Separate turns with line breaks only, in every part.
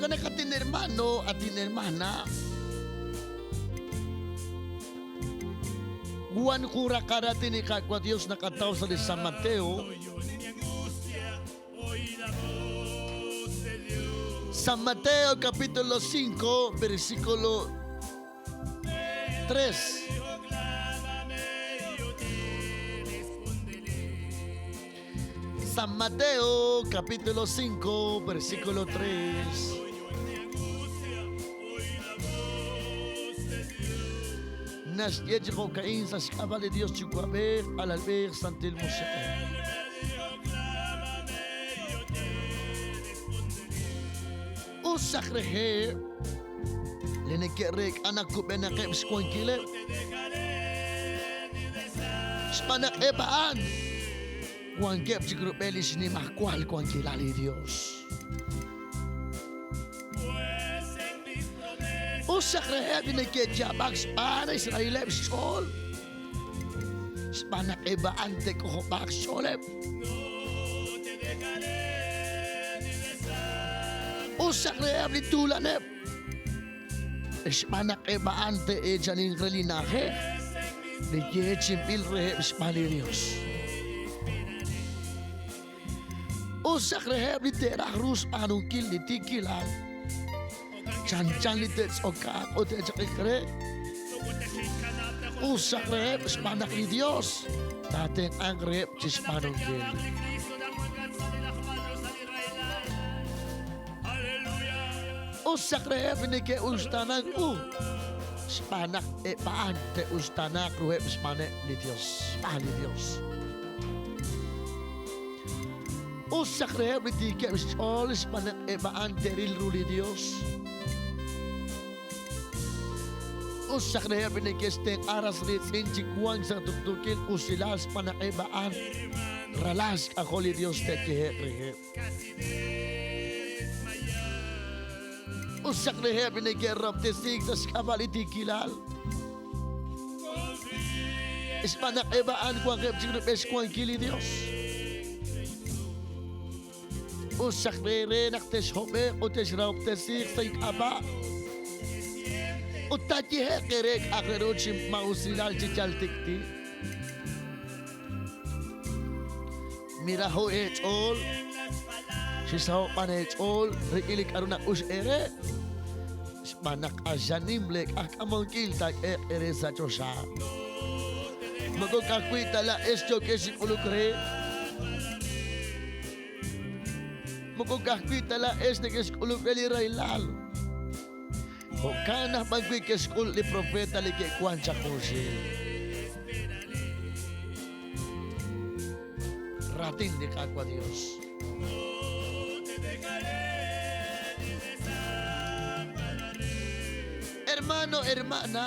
Jo'kan naq at inhermano, at inhermana, wan jun raqal raatin li Qaawa' Dios naqataw sa' li San Mateo. San Mateo capítulo 5, versículo 3. San Mateo capítulo 5, versículo 3. Naxye chi jo'ka'in sa' xk'ab'a' li Dios Yuwa'b'ej, Alalb'ej, Santil Musiq'ej. Us aj reheb' li neke'reek'a naq kub'enaqeb' xwankileb', xb'aan naq eb' a'an wankeb' chik rub'el li xnimajwal wankilal li Yos. Us xaq reheb' li neke'yaab'ak xb'aan xrahileb' xch'ool, xb'aan naq eb' a'an te'k'ojob'aaq xch'ooleb'. Us xaq reheb' li tuulaneb', xb'aan naq eb' a'an te'eechaninq re li na'ajej li yeechi'inb'il reheb' xb'aan li Yos. Us xaq reheb' li te'raj ru xb'aanunkil li tiikilal, chanchan li te'tz'okaaq ut te'chaqiq re. Us xaq reheb' xb'aan naq li Yos taatenq'anq reheb' chi xb'aanunkil. Us xaq reheb' li neke'uxtaanank u, xb'aan naq eb' a'an te'uxtaanaaq ruheb' xb'aaneb' li Yos, xb'aan li Yos. Us xaq reheb' li tiikeb' xch'ool xb'aan naq eb' a'an te'ril ru li Yos. Us xaq reheb' li neke'xtenq'a ras riitz'in chi wank sa' tuqtuukil usilal xb'aan naq eb' a'an ralal xk'ajol li Yos te'yehe'q reheb'. Us xaq reheb' li neke'rahob'tesiik sa' xk'ab'a' li tiikilal. Xb'aan naq eb' a'an wanqeb' chik rub'el xwankil li Yos. Us xaq re naq texhob'e'q ut texrahob'tesiiq sa' ink'ab'a'. Ut taayehe'q eere k'a'aq re ru chi maa'usilal chi yal tik'ti'. Miraho' eech'ool, chisaho'q b'an eech'ool rik'in li k'aru naq'ux eere, xb'aan naq q'axal nim leek'ajk'amonkil taak'ehe'q eere sa' choxa. Moko ka'ajwi' ta laa'ex yookex chi k'uluk re, moko ka'ajwi' ta laa'ex nekexk'uluk re li rahilal, jo'kan aj b'an wi' ke'xk'ul li propeet li ke'wank chaq junxil. Raatin li Qaawa' Dios. Hermano, hermana,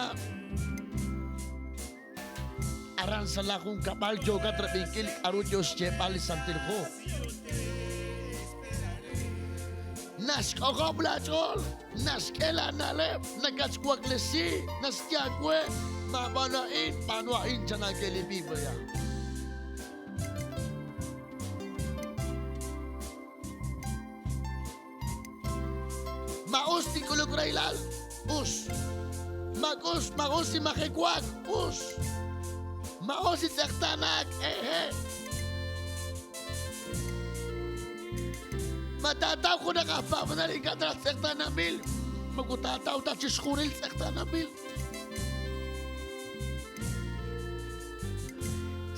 aran sa' laa junkab'al yookat rab'inkil k'a'ru yoo xyeeb'al li Santil Hu. Naxk'ojob' laa ch'ool, naxk'e laa na'leb', nakatxwaklesi, naxye aawe, maab'aanu a'in, b'aanu a'in, chan aawe li Biblia. Ma us li k'uluk rahilal? Us. Ma us, ma us li majewaak? Us. Ma us li tz'eqtaanaak? Ehe'. Ma taataw junaq aj paab'anel ink'a' ta tz'eqtaananb'il? Moko taataw ta chixjunil tz'eqtaananb'il.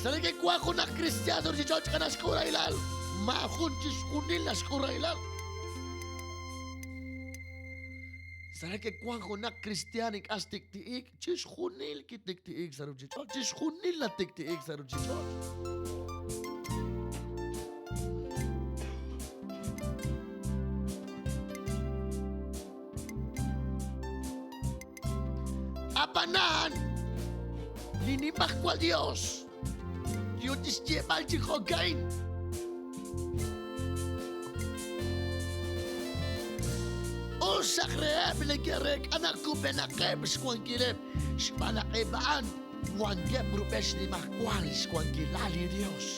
Sa' neke'wank junaq kristiaan sa' ruuchich'och' k'a naxk'ul rahilal, maajun chixjunil naxk'ul rahilal. Sa' neke'wank junaq kristiaan ink'a' xtik'ti'ik, chixjunil kitik'ti'ik sa' ruuchich'och', chixjunil natik'ti'ik sa' ruuchich'och'. Ab'anan, li Nimajwal Yos yo chi xyeeb'al chi jo'ka'in, Us xaq reheb' li neke'reek'a naq kub'enaqeb' xwankileb' xb'aan naq eb' a'an wankeb' rub'el xnimajwal xwankilal li Yos.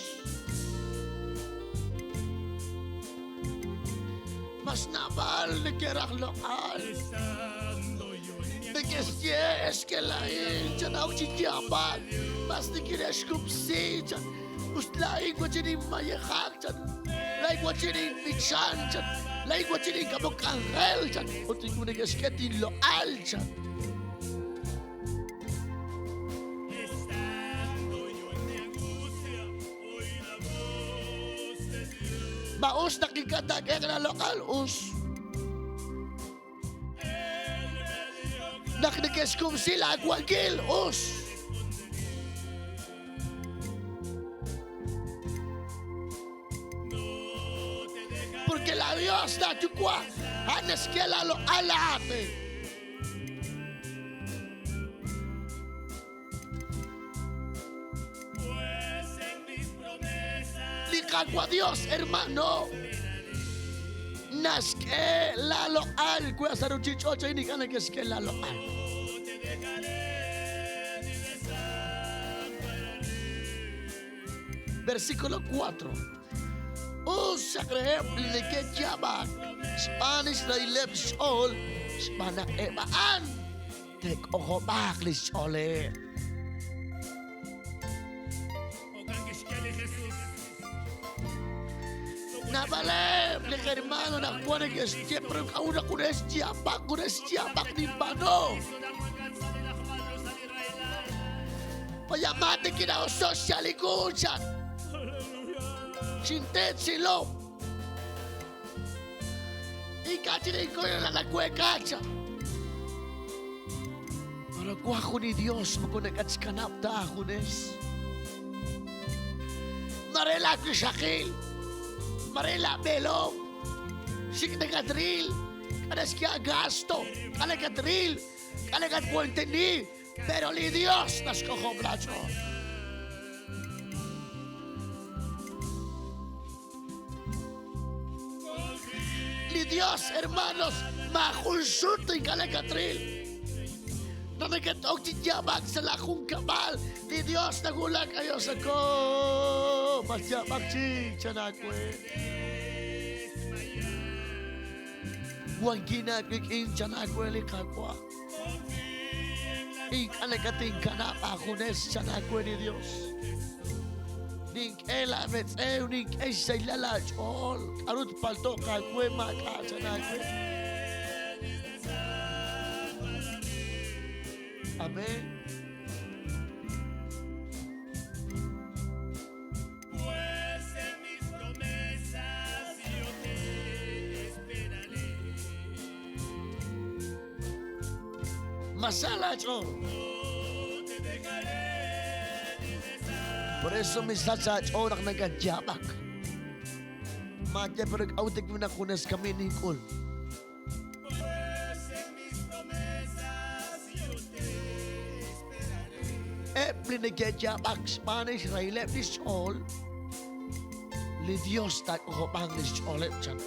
Mas naab'al neke'raj loq'al. Neke'xye, Ex ke laa'in, chanawk chi yaab'ak, mas nikine'xkub'si, chan. Us laa'in wan chi ninmayejak, chan. Laa'in wan chi ninb'ichan, chan. Laa'in wan chi nink'amok k'anjel, chan. Ut ink'a' neke'xk'e tinloq'al, chan. Ma us naq ink'a' taak'ehe'q laaloq'al? Us. Naq neke'xkub'si laawankil? Us. Porque la Dios la Yuwa' a'an naxk'e laaloq'al laa'at. Li Qaawa' Dios, hermano, naxk'e la loq'al wi sa' ruuchich'och' a'in ink'a' neke'xk'e la loq'al. Versículo 4. Us xaq reheb' li neke'yaab'ak xb'aan lix rahileb' xch'ool xb'aan naq eb' a'an Te'k'ojob'aaq li xch'ooleb'.
Jo'kan kixye li Jesús.
Naab'aleb' li hermano naq wan neke'xye, pero k'a'ut naq junes yaab'ak, junes yaab'ak ninb'aanu? Payamate kinaoso xalikuchan. Xintetsilom. Ink'a' chik ninkuy naq naweek'a, chan. Pero wank jun li Dios moko nakatxkanab' ta aajunes. Mare laawixaqil, mare laab'eelom, xik' nakatril, k'a' naxk'e aagasto, k'a' nakatril, k'a' nakatwenteni, Pero li Dios naxk'ojob' laach'ool. Li Dios, hermanos, maajun sut ink'a' nakatril. Naq neke'ok chi yaab'ak sa' laajunkab'al, li Dios nawulak ayos ako. Matyaab'ak chik, chan aawe. Wankin aawik'in, chan aawe li Qaawa'. Ink'a' nakatinkanab' aajunes, chan aawe li Dios. Nink'e laametz'ew, nink'e xsahilal aach'ool. K'aru tpalto'q aawe maak'a' chan aawe. Amén. Masa laach'ool. Por eso misach sa aach'ool naq nakatyaab'ak. Maaye pero k'a'ut naq junes kami nink'ul. Eb' li neke'yaab'ak xb'aan xrahileb' li xch'ool, li Dios taak'ojob'anq li xch'ooleb' chan.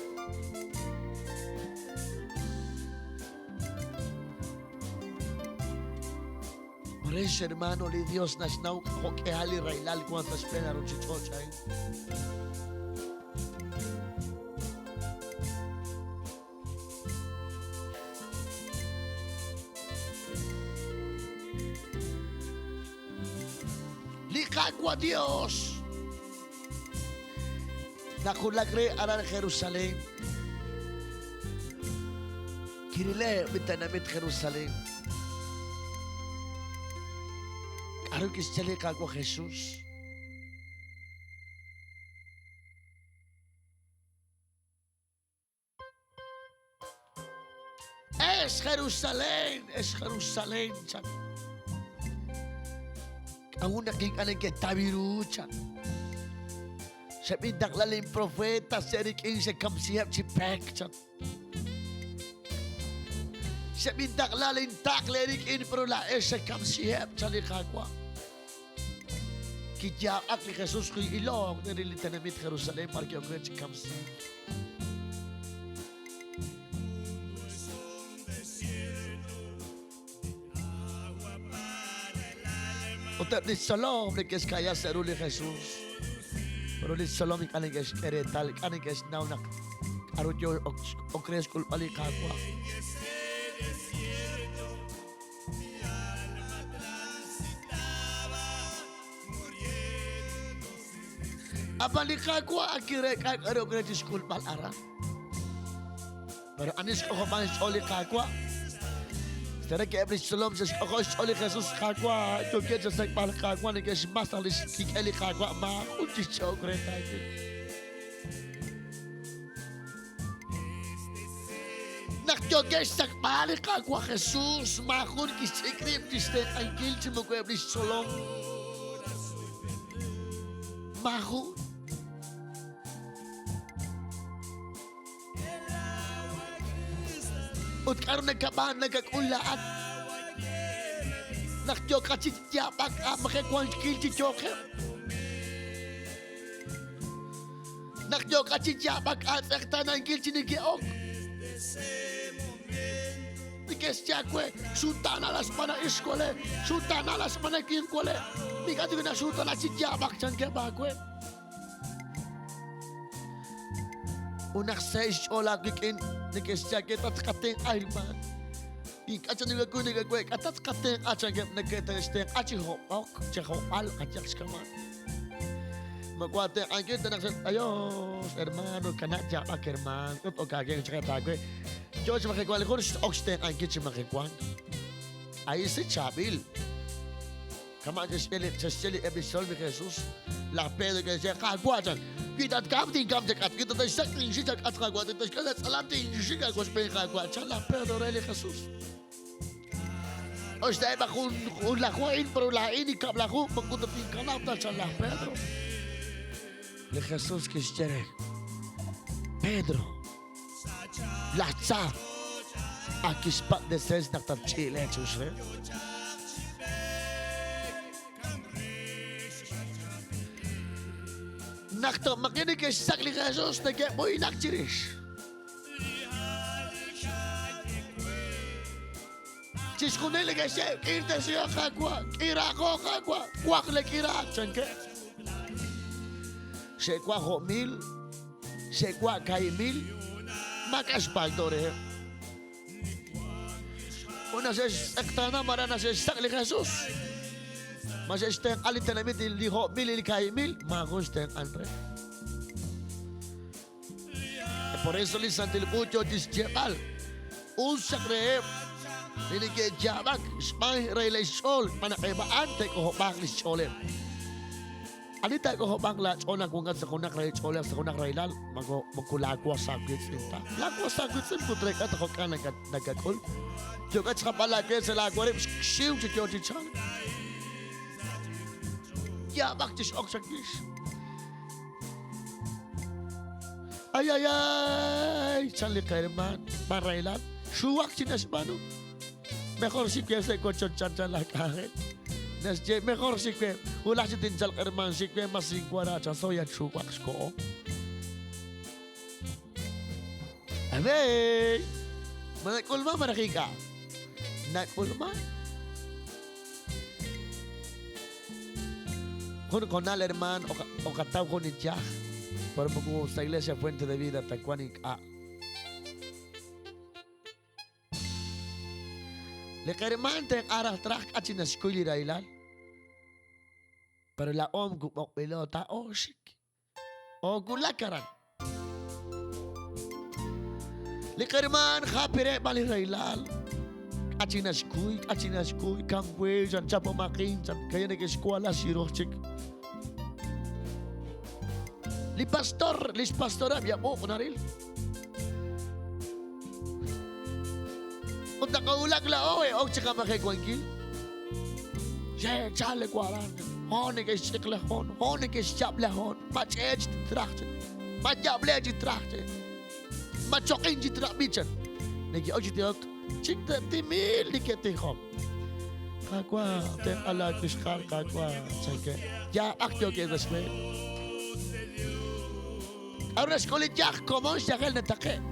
Por eso, hermano, li Dios naxnaw jo'k'ihal li rahilal wank sa' xb'een li ruuchich'och' a'in. Li Qaawa' Dios nawulak re aran Jerusalén. Kirileb' li tenamit Jerusalén. K'aru kixye li Qaawa' Jesús? Ex Jerusalén, ex Jerusalén, chan. K'a'ut naq ink'a' neke'taw ru, chan. Xeb'intaqla linprofeta rik'in xekamsiheb' chi pek, chan. Xeb'intaqla lintaql eerik'in, pero laa'ex xekamsiheb', chan li Qaawa'. Kiyaab'ak li Jesus ki'ilok naril li tenamit Jerusalén b'ar ki'ok re chi kamsiik. Ut eb' li xtzolom neke'xka'ya sa' ru li Jesus. Pero li xtzolom ink'a' neke'xk'e reetal, ink'a' neke'xnaw naq k'aru yo ok. ok re xk'ulb'al li Qaawa'. Ab'an li Qaawa' ak kireek'a k'aru ok re chi xk'ulb'al aran. Pero ani xk'ojob'an xch'ool li Qaawa'? Será que eb' li xtzolom xe'xk'ojob' xch'ool li Jesus Qaawa' yookeb' chasak'b'al Qaawa' neke'xmas naq li xkik'el li Qaawa' maajun chixch'e'ok re taawil. Naq yookeb' xsak'b'al li Qaawa' Jesus maajun kixch'ik rib' chi xtenq'ankil chi moko eb' li xtzolom. Maajun. Ut k'aru nakab'aan nakak'ul laa'at naq yooqat chi yaab'ak aamajewankil chi yooqeb'? Naq yooqat chi yaab'ak aatz'eqtaanankil chi neke'ok? Neke'xye aawe, Xutaanal xb'aan a'in xwale, xutaanal xb'aan a'in kinwale. Ink'a' chik naxutaanal chi yaab'ak chankeb' aawe. Ut naq sa' xch'ool aawik'in neke'xye aawe tatqatenq'a hermaan. Ink'a' chik nakakuy nakaweek'a tatqatenq'a chankeb' neke'xtenq'a chi hob'ok, chi hob'al qayehaq xk'ab'a'. Moko aatenq'ankil ta naq Adiós, hermano, kanab' yaab'ak hermaan, ut ok aawe chaq aawe. Yo chi majewank li jun x'ok xtenq'ankil chi majewank. Ahí sí chaab'il. Kama' xe'xye li eb' li xtzolom li Jesus, laj Pedro ke'xye, Qaawa', chan, wi tatkamq tinkamq chak'atq, wi tatxsak' tinxik chak'atq, Qaawa', wi tatxk'e sa' tz'alam tinxik aawochb'een, Qaawa', chan laj Pedro re li Jesus. Usta eb' jun junlaju a'in, pero laa'in li kab'laju moko tatinkanab' ta, chan laj Pedro. Li Jesus kixye re, Pedro, Laj Tza ak kixpatz' deseos naq tatch'i'le chirix re. Naq toj maji' neke'xsak' li Jesus, neke'b'uynak chirix. Chixjunil neke'xye, K'irtesiho, Qaawa', k'iraaqo, Qaawa', twaj li k'iraak, chankeb'. Xe'wa' jo' mil, xe'wa' kaahib' mil, maak'a' xpalto' reheb'. Ut naq xe'xtz'eqtaana malaj naq xe'xsak' li Jesus, ma xe'xtenq'a li tenamit li jo' mil li kaahib' mil, maajun xtenq'an re. Por eso li Santil Hu yoo chixyeeb'al, Us chaq reheb' li neke'yaab'ak xb'aan xrahileb' xch'ool, xb'aan naq eb' a'an te'k'ojob'aaq li xch'ooleb'. Ani taak'ojob'anq laach'ool naq wankat sa' junaq rahil ch'oolej, sa' junaq rahilal, moko moko laawas aawiitz'in ta. Laawas aawiitz'in moko treek'a ta jo'kan nakak'ul. Yookat xjapb'al aawe sa' laawarib' xiw chi yoo chi chalk. Yaab'ak chi x'ok chawix. Ay, ay, ay, chan li qahermaan, ma rahilal, xuwak chi naxb'aanu. Mejor xik we sa' wochoch chan chan laj k'anjel. Naxye, mejor xik we, wulaj chi tinchalq hermaan xik we, mas inwara chan soya xuwak xkoho. Amén. Ma nak'ulman malaj ink'a'? Nak'ulman. Jun qonal hermaan oqataw jun iyaj, pero moko sa' Iglesia Fuente de Vida ta wan ink'a'. Li qahermaan tenq'a raj traj k'a' chi naxkuy li rahilal. Pero laa'o moko b'oqb'ilo ta ooxik. Oowulak aran. Li qahermaan happy re b'an li rahilal. K'a' chi naxkuy, k'a' chi naxkuy, kam we, chan chapomaqin, chan kaya neke'xwala xiroj chik. Li pastor, li xpastoreb' yab'uq naril. Ut naqawulak laa'o e'ok chi qamajewankil. Xe'chal li waran, hoon neke'xch'iq le hoon, hoon neke'xchap le hoon, ma ch'e chi traj chi, ma yable chi traj chi, ma choqin chi trab'i chan. Neke'ok chi tijok, chik timil neke'tijok. Qaawa', tenq'a laawixqal, Qaawa', chankeb'. Yaab'ak yookeb' sa' xb'een. K'aru naxk'ul li yaj komon xyajel nataqe'?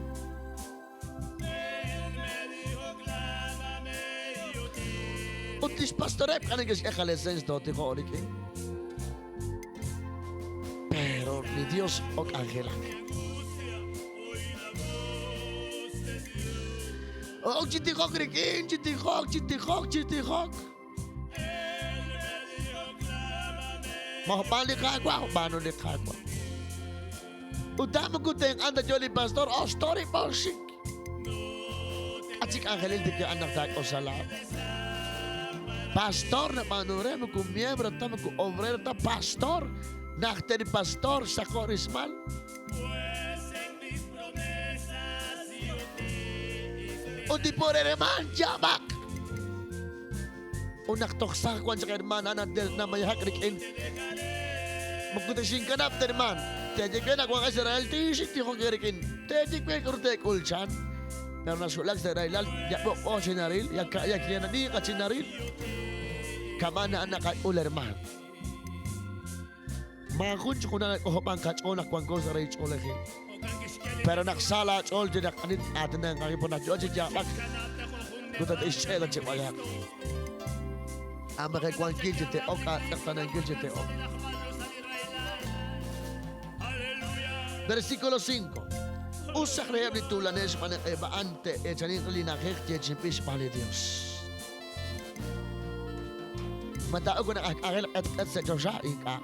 Ut li xpastoreb' k'a neke'xk'e qalesens tootijoq rik'in. Pero li Dios ok'anjelak. Ok chi tijok rik'in, chi tijok, chi tijok, chi tijok. Mojb'aan li Qaawa', b'aanu li Qaawa'. Ut a'an moko tenq'an ta yo li pastor, oxto rib' oxik. K'a' chi k'anjelil tik a'an naq taak'oxla laa'at? Pastor nab'aanu re, moko miembro ta, moko obrero ta, pastor. Najter li pastor xsaqo' rismal. Ut li pobre herman yaab'ak. Ut naq toj saaj wan chaq herman a'an namayejak rik'in. Moko texinkanab' ta herman. Teeye we naq wanqex sa' rahilal, tinxik tijok eerik'in. Teeye we k'aru teek'ul chan. Naq naxu'lak sa' rahilal, yab'oq'o chi naril, yaka'yak yananiiqa chi naril. Kama'an a'an naqak'ul herman. Maajun chi junaq nak'ojob'ank qach'ool naq wanko sa' rahil ch'oolejil. Pero naq sa laach'ool chi naq ani t-aatinanq aawib' naq yo chi yaab'ak ut tat-ixch'e' ta chi b'ayaq. Aamaqewankil chi te'ok aatz'eqtaanankil chi te'ok. Versículo 5. Us xaq reheb' li tuulanel xb'aan naq eb' a'an te'eechaninq li na'ajej yeechi'inb'il xb'aan li Dios. Ma taa'ok junaq aj k'anjel q'etq'et sa' choxa? Ink'a'.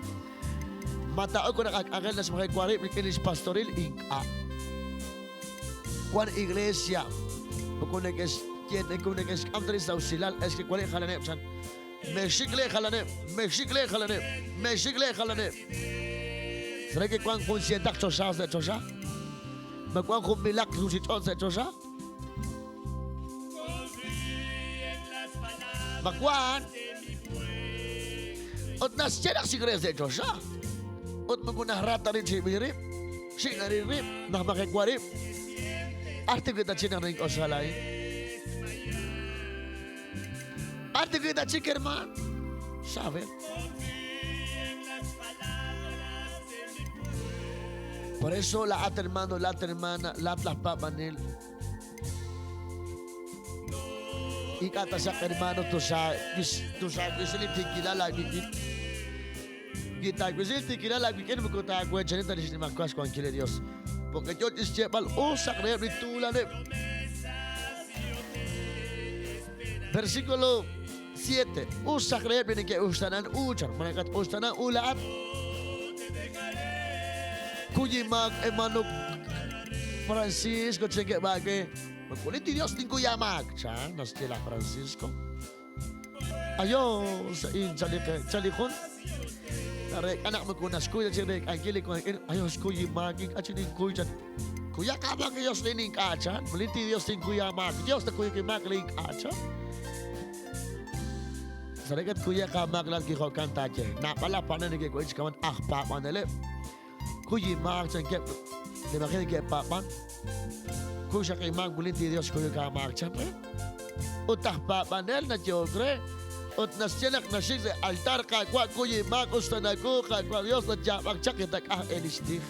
Ma taa'ok junaq aj k'anjel naxmajewa rib' rik'in lix pastoril? Ink'a'. Wan iglesia moko neke'xye moko neke'xk'am ta rib' sa' usilal, es que wan jalaneb' chan. Mexik le jalaneb', mexik le jalaneb', mexik le jalaneb'. ¿Será que wan jun sientaq choxa sa' choxa? Ma wan jun milaq ruchich'och' sa' choxa? Ma wan ut naxye naq xik re sa' choxa ut moko najra ta rib' chirib'il rib', xik naril rib', najmajewa rib'. B'ar tiwi ta chik naq nink'oxla laa'in? B'ar tiwi ta chik, hermaan? Sabe? Por eso laat hermano, laat hermana, laat laj paab'anel Ink'a' taxaq hermano tuxaawisi li tiikilal aawik'in. Wi taawisi li tiikilal aawik'in moko taaweechani ta li xnimajwal xwankil li Dios. Porque yo chi xyeeb'al us xaq reheb' li tuulaneb'. Versículo 7. Us xaq reheb' li neke'uxtaanan u chan. Ma nakat-uxtaanan u laa'at? Kuy inmaak, hermano Francisco, chankeb' aawe. Ma k'ulit li Dios tinkuy aamaak, chan, naxye laj Francisco. Ayo, sa' chali jun. Nareek'a naq moko naxkuy ta chik reek'ankil li wank rik'in. Ayo, xkuy inmaak, ink'a' chik ninkuy, chan. Kuyaq aamaak li Dios lin ink'a' chan. Malin ti Dios tinkuy aamaak. Dios takuyuk inmaak li ink'a' chan. Sarekat kuyaq aamaak laat kijo'kan taaye. Naab'al aj paab'anel neke'wa'in chi kaman aj paab'aneleb'. Kuy inmaak chankeb' li maji neke'paab'an. Kuy xaq inmaak mulin ti Dios kuyuk aamaak chan re. Ut aj paab'anel nayehok re ut naxye naq naxik sa' altar Qaawa' kuy inmaak us ta naku Qaawa' Dios nayaab'ak chaq yatak'aj e lix tij.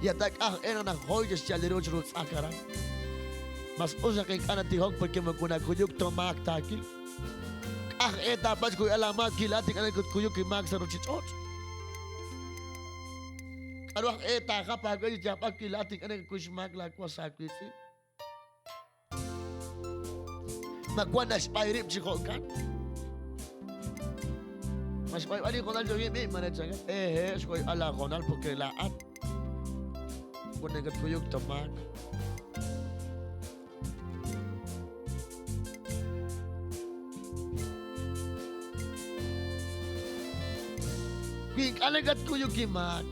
Yatak'aj e naq najoy chixyal li ru chiru tz'ak aran. Mas us naq ink'a' natijok porque moko nakuyuk to maak taakil. K'aj e taapatz' kuyb'al aamaak kilaat ink'a' nakutkuyuk inmaak sa' ruchich'och'. K'aru aj e taajap aawe chi yaab'ak wi laa'at ink'a' nakakuy xmaak laawas aawiitz'in? Ma wank naxb'ay rib' chi jo'kan? Ma xb'ayb'al li hoonal yo'in b'i' ma nechankat? Ehe, xb'ayb'al laahoonal porque laa'at moko nakatkuyuk ta maak. Wi ink'a' nakatkuyuk inmaak,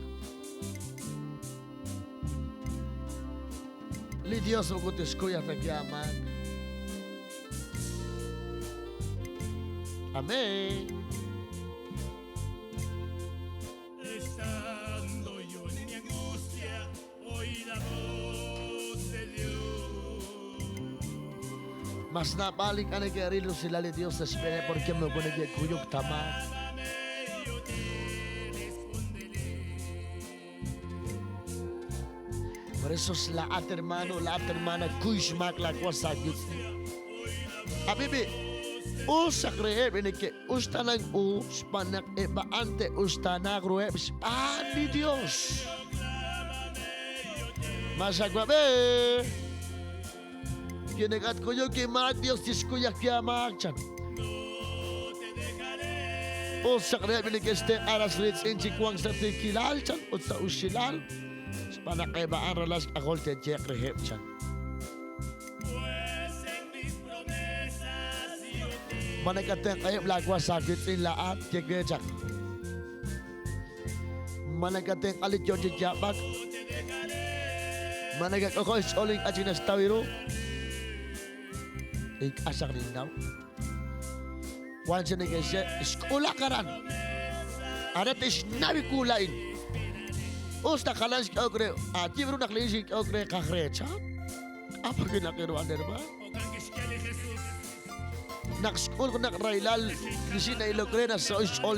li Dios moko tixkuy aj ta wi' aamaak. Amén.
Estando yo en mi angustia, oí la voz de Dios.
Mas naab'al ink'a' neke'ril rusilal li Dios sa' xb'eeneb' porque moko neke'kuyuk ta maak.
Llámame, yo te responderé.
Por eso es laat hermano, laat hermana, kuy xmaak laawas aawiitz'in. Habibi, us xaq reheb' li neke'uxtaanank u xb'aan naq eb' a'an te'uxtaanaaq ruheb' xb'aan li Dios. Ma xawab'i? Wi nakatkuyuk inmaak, Dios tixkuy ajwi' aamaak, chan. Us xaq reheb' li neke'xtenq'a ras riitz'in chi wank sa' tiikilal, chan, ut sa' uxilal, xb'aan naq eb' a'an ralal xk'ajol te'yeeq reheb', chan. Ma nakatenq'aheb' laawas aawiitz'in laa'at? Ye we chaq. Ma nakatenq'a li yoo chi yaab'ak? Ma nakak'ojob' xch'ool ink'a' chik naxtaw ru? Ink'a' xaq ninnaw. Wan chi neke'xye, xk'ulaq aran. Aran tixnaw wu laa'in. Us ta jalan xk'ehok re, aayib' ru naq li ixq ink'ehok re qaj re, chan. K'a' wi' naq hermano, hermano? Naq xk'ul junaq rahilal li xik na'ilok re naxsaho'k xch'ool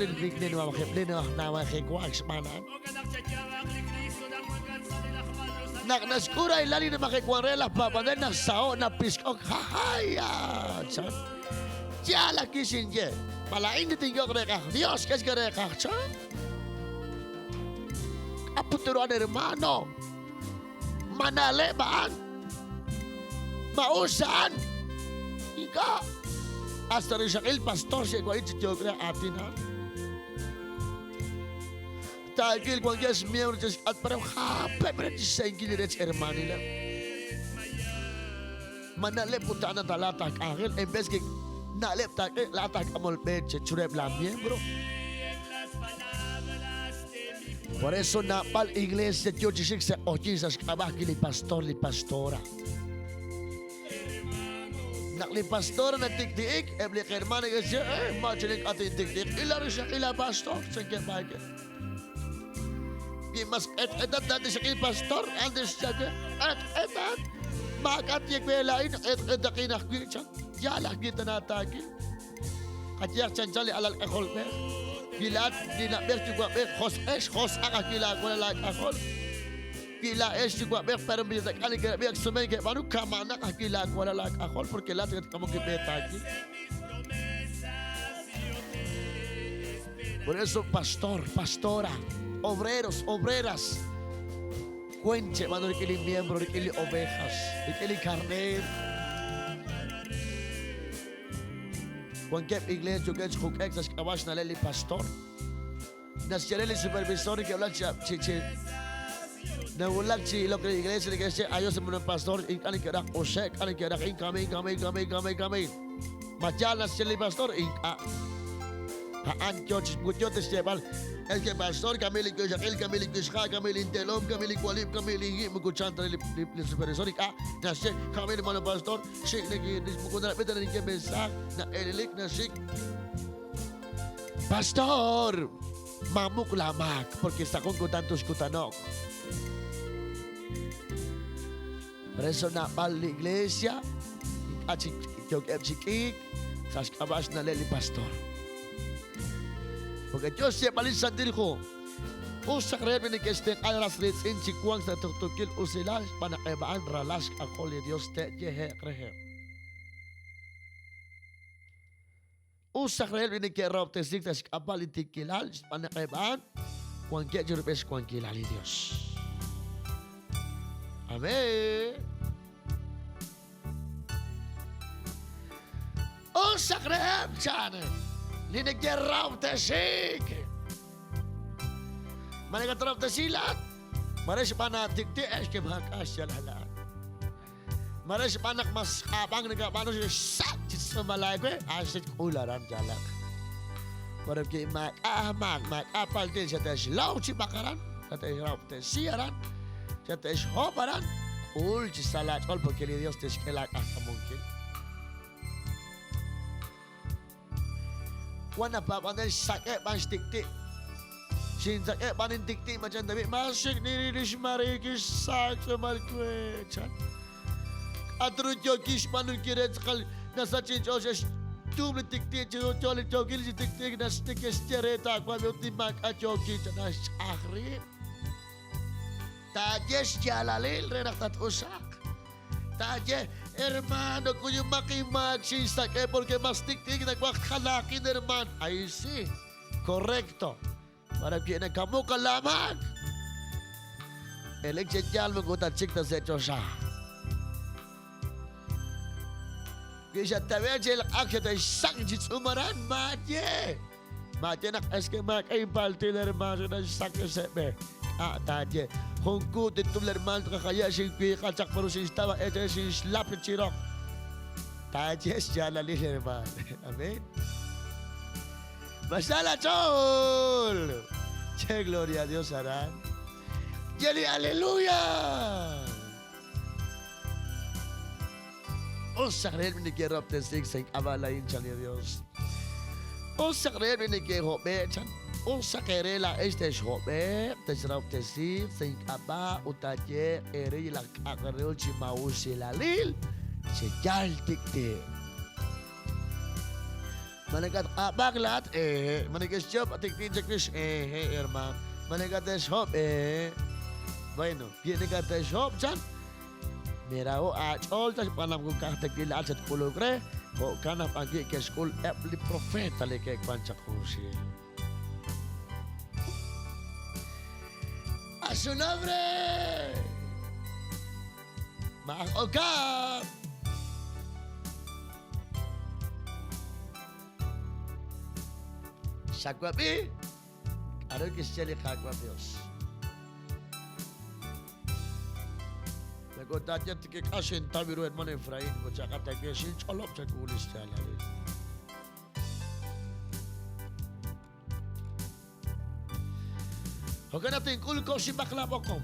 li namajewaak xb'aan a'an. Naq naxk'ul rahilal li namajewank re laj paab'anel naxsaho'k napisk'ok, Jajaya! chan. Yaal ajwi' xinye, ma laa'in li tinyo'q reeqaj? Dios k'e xk'e reeqaj, chan. K'a' put ru a'an, hermano? Ma na'leb' a'an? Ma us a'an? Ink'a'. Hasta rixaqil pastor xe'wa'il chi yook re aatin a'an. Taakil wankeb' xmiembro chi xk'atb'al jaapeb' re chixse'enkil li rech hermanileb'. Ma na'leb' ut a'an laa'at aj k'anjel en vez que na'leb' taak'e laa'at aj k'amol b'e chiruheb' laa miembro. Por eso naab'al iglesia yo chi xik sa' q'oqyink sa' xk'ab'a' ajwi' li pastor, li pastora. Naq li pastora natik'ti'ik, eb' li qhermaan neke'xye, eh, ma chi ink'a' tintik'ti'iq, il la rixaqil la pastor, chankeb' aake. Wi mas q'etq'etat laa'at rixaqil pastor, a'an tixye aawe, q'etq'etat, maak'a' tye we laa'in, q'etq'etaqin ajwi', chan. Yaal ajwi' tana taawil. Qayehaq chanchan li alal k'ajolb'ej, wi laa'at li na'b'ej yuwa'b'ej josq'ex, josq'aq ajwi' laawalal aak'ajol. Wi laa'ex yuwa'b'ej pero mixak'al neke'rab'i ak sumen neke'b'aanu, kama'anaq ajwi' laawalal aak'ajol porque laa'at nakatk'amok li b'e taawil. Por eso, pastor, pastora, obreros, obreras, weent cheb'aanu rik'in li miembro, rik'in li ovejas, rik'in li karneer. Wankeb' iglees yookeb' chi juk'e'k sa' xk'ab'a' xna'leb' li pastor. Naxye re li supervisor neke'wulak chi chi chi nawulak chi ilok li iglees neke'xye ayos hermano pastor ink'a' neke'raj q'uxe'k, ink'a' neke'raj ink'a' ink'a' ink'a' ink'a' ink'a' Ma yaal naxye li pastor? Ink'a'. A'an yoo chi yoo xyeeb'al es que pastor kamil li wixaqil, kamil li wixqa', kamil linteelom, kamil li walib', kamil linhi' moko chan ta re li supervisor ink'a' naxye kamil hermano pastor Xik moko narab'i ta ninye mensaaj, na'elelik naxik. Pastor, maamuq laamaak, porque sa' jun kutan tuxkutano'q. Por eso naab'al li iglesia ink'a' chik yookeb' chi k'iik sa' xk'ab'a' xna'leb' li pastor. Porque yo xyeeb'al li Santil Hu, Us chaq reheb' li neke'xtenq'a li ras riitz'in chi wank sa' tuqtuukil usilal xb'aan naq eb' a'an ralal xk'ajol li Yos te'yehe'q reheb'. Us chaq reheb' li neke'rahob'tesiik sa' xk'ab'a' li tiikilal xb'aan naq eb' a'an wankeb' chi rub'el xwankilal li Yos. Amén. Us chaq reheb', chan, li neke'rahob'tesiik. Ma nakatrahob'tesi laa'at? Mare xb'aan aatik'ti' ex ke maak'a' xyaalal laa'at. Mare xb'aan naq mas q'aab'ank nakab'aanu xsak' chi tz'uumal aawe, a'an xe'xk'ul aran yalaq. Pero wi maak'a' aamaak, maak'a' paltil, xate'xlow chi b'aq aran, xate'xrahob'tesi aran, xate'xhob' aran, k'ul chi sa laach'ool porque li Dios tixk'e laak'ajk'amunkil. Wan aj paab'anel xsak'eb' b'an xtik'ti'. Xinsak'eb' b'an intik'ti' machan tab'i' mas xik niril li xMary kixsak' tz'uumal we, chan. K'atru yookin xb'aanunkil re tz'aqal nasach inch'ool xe'xtuub' li tik'ti' chiru yo li yookil chi tik'ti'ik naxneke'xye re taawab'i ut li maak'a' yookin chan naxch'aj rib'. Taaye xyaalalil re naq tat-uxaq. Taaye, Hermano, kuyumaq inmaak xinsak'e porque mas tik'ti'ik nawaj jalaaqin herman. Ahí sí, correcto. Para wi nakamuq laamaak. Elik chi yaal moko tatxik ta sa' choxa. Wi xattawe' chi elq'ak xate'xsak' chi tz'uum aran, maaye. Maaye naq es que maak'a' inpaltil hermaan xate'xsak' sa' b'e. K'a' taaye. Jun kuut li tul hermaan tqajaya' xinwiiqa chaq pero xinxtaw aj eechej xinxlap chi roq. Taaye xyaalalil hermaan. Amén. Masha la ch'ool! Che gloria a Dios aran. Ye li aleluya! Us chaq reheb' li neke'rahob'tesiik sa' ink'ab'a' laa'in, chan li Dios. Us chaq reheb' li neke'hob'e'k, chan. Us chaq eere laa'ex texhob'e'q, texrahob'tesiiq sa' ink'ab'a' ut taayehe'q eere yalaq k'a'aq re ru chi maa'usilalil, chi yal tik'ti'. Ma nakatq'ab'aak laa'at? Hehe'. Ma neke'xyoob' tik'ti' chawix? Hehe', hermaan. Ma nakate'xhob'? Hehe'. Bueno, wi nakate'xhob', chan, Miraho' aach'ool ta xb'aan naq moko ka'aj ta wi' laa'at xatk'uluk re, jo'kan aj b'an wi' ke'xk'ul eb' li propeet li ke'wank chaq junxil. A su nombre! Ma'aj okab'! Xawab'i K'aru kixye li Qaawa' Dios? Moko taaye tikik'a xintaw ru hermano Efraín, moko chaqat ta wi' xinch'olob' chawu li xyaalalil. Jo'kan naq tink'ul koxib'aq laab'oqom.